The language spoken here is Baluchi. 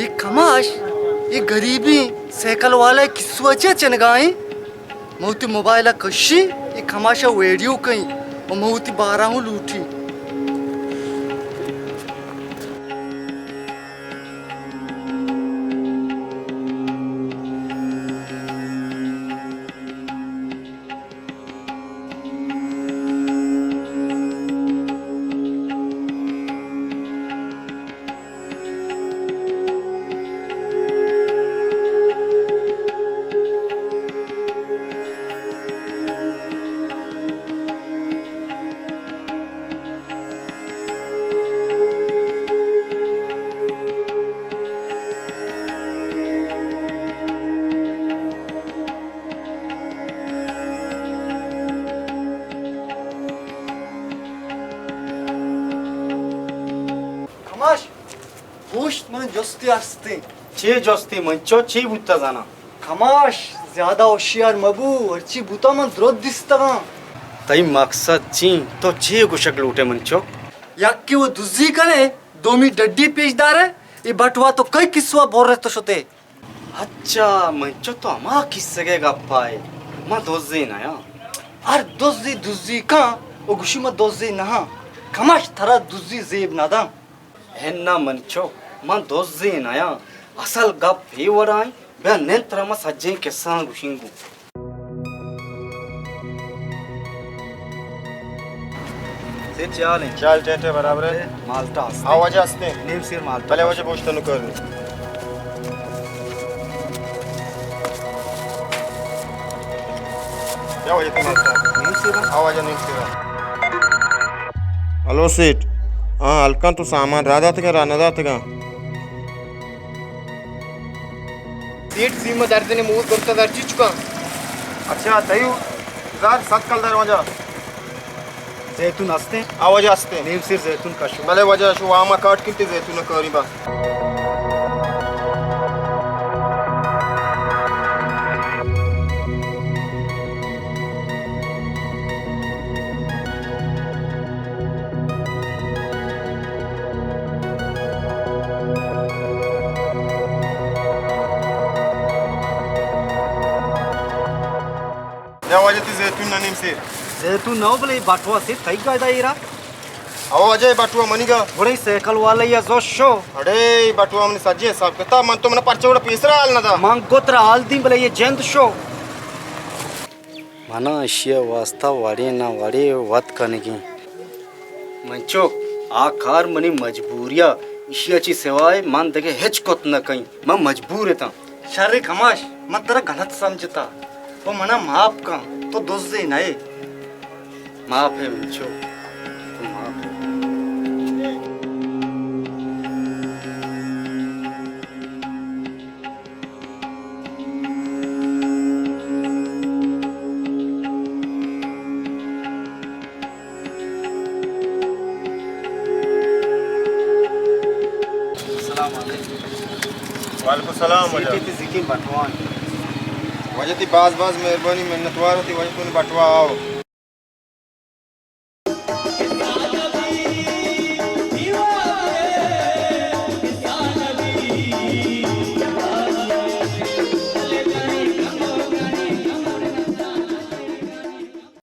اے کماش، اے گریبیں سائیکل والا ءِ کسو ءَ چہ چنگائیں؟ من وتی موبائل ءَ کشی، اے کماش ءَ ویڈیو کئیں و من وتی باراں ہوں لوٹی۔ کماش، گوشت، من جستے ہستیں۔ چے جستے منچو؟ چے بوتا زانا؟ کماش، زیادہ ہوشیار مبو، ہرچی بوتا من درست دیستگاں۔ تئی مقصد چی؟ تو چے گوشگ لوٹے منچو؟ یکے و دزی کنے، دومی ڈڈی پیش دارے، اے بٹوا تو کئی کسوا بورے تو شتے؟ اچھا، منچو تو ہما کسگے گپا ئے، من دزے نیاں۔ ہر دزے دزی کن و گوشی من دزے نہاں۔ کماش، ترا دزی زیب نداں۔ ہنا منچو، من دزے نیاں۔ اصل گپ اے وڑا ایں، بیا نند ترا من سجیں کسہاں گوشیں گوں۔ سیٹھ، چے حال ایں؟ چال ٹیٹ ایں، برابر ایں۔ مالٹا ہست؟ آ واجہ ہست ایں۔ نیم سیر مالٹا۔ بلے واجہ گوشت نہ کر۔ یا واجہ تئی مالٹا؟ نیم سیر۔ آ واجہ نیم سیر۔ ہلو سیٹھ، ہاں، ہلکاں تو سامان راہ داتگاں، راہ نہ داتگاں؟ سیٹھ، سیم ءَ دردیں موت برتگ، ہرچی چکاں۔ اچھا، تئی زر ست کلدار واجہ۔ زیتون ہستیں؟ آ واجہ ہستیں۔ نیم سیر زیتون کشو۔ بلے واجہ، شو آما کاٹ کنتے زیتون کاری بس۔ یا واجہ تئی زیتون نہ نیم سیر۔ زیتون نہ ہو بلے بٹوا سیر تئی گاڑی دا ایرا۔ او واجہ، اے بٹوا منی گا۔ گڑا اے سائیکل والا یا زو شو۔ اڑے، اے بٹوا منی سجے حساب کتاب، من تو منا پرچہ وڑا پیسرا حال نہ دا۔ من گو ترا حال دیں بلے اے جند شو۔ منا اشی ءِ واسطہ وڑے نہ وڑے وت کنگی۔ منچک، آ کار منی مجبوری ءَ، اشی ءَ چہ سوائے من دگہ ہچ کت نہ کئیں۔ من مجبور اتاں۔ شر کماش، من ترا غلط سمجھتا۔ تو منا معاف کن، تو دزے نہ ئے۔ معاف ئے منچک، تو معاف ئے۔ السلام علیکم۔ وعلیکم السلام۔ سیٹی واجہ۔ تئی زیکیں بٹوان۔ واجہ تئی باز باز مہربانی، منتوار تئی واجہ، تو بٹوا آؤ۔